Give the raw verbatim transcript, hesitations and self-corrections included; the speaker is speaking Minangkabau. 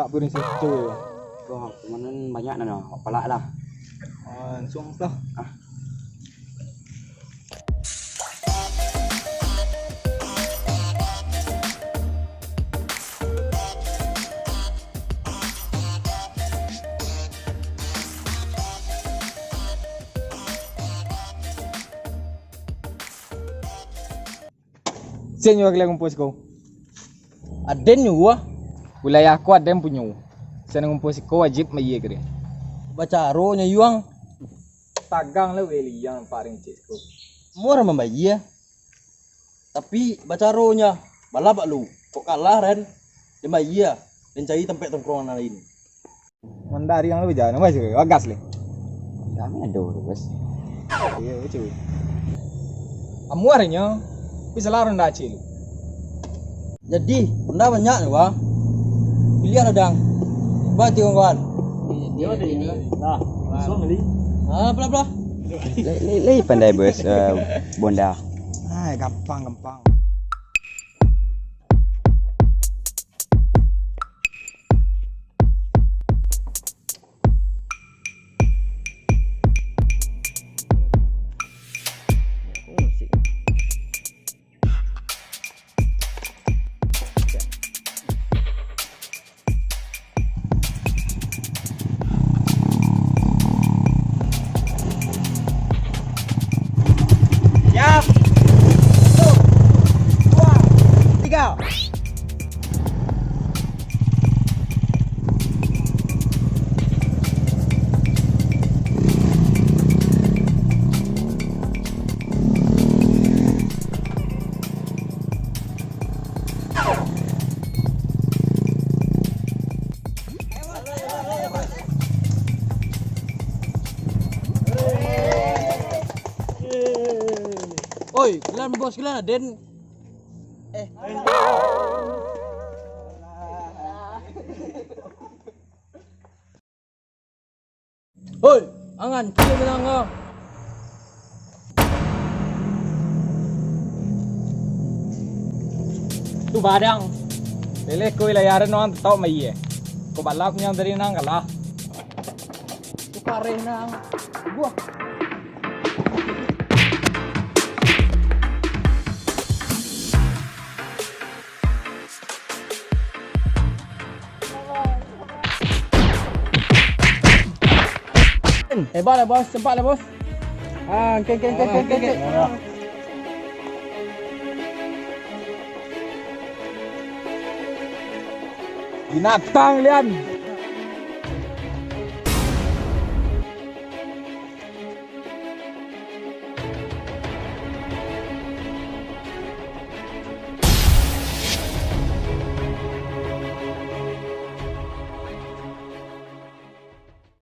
Guring situ. Wah, kamanan banyak nan palak lah. Ah, langsung lah. Ah. Sen nyo kalian ngumpul siko. Aden nyo wah. Wilayah ko aden punyo. Sen ngumpul siko wajib mayie ka den. Bacaro nyo yuang. Tagang lah weh liang paring cek ko. Murah mambayie. Tapi bacaronyo, balabak lu. Kok kalah, Ren? Den bayie, den cari tampek tongkrongan nan lain. Mandari yang lu bajalan, wah, cuy, bagas leh. Kami ado tu, Bos. Iyo, cuy. Amuahnyo, bisa lah ronda acil. Jadi, ronda banyak ni, wah. Pilihan lah, Dang. Ba, tigo kawan. Iyo, tigo. Nah, langsung beli. Ah, pelan-pelan. Lai, lai, lai pandai, Bos, eh, Bonda. Ah, gampang, gampang. Siap. Satu, dua, tiga. Oi, kalian bos kalian, Aden. Eh. Hoi, angan, kini menang ko. Tu badang. Leleh ko wilayah aren orang tetap mayie. Ko balap nyo tadi nang kalah. Tu kareh nang. Buah. Hebat lah, Bos. Sempat lah, Bos. Ah, keng, keng, keng, keng, keng, keng. Binatang lian.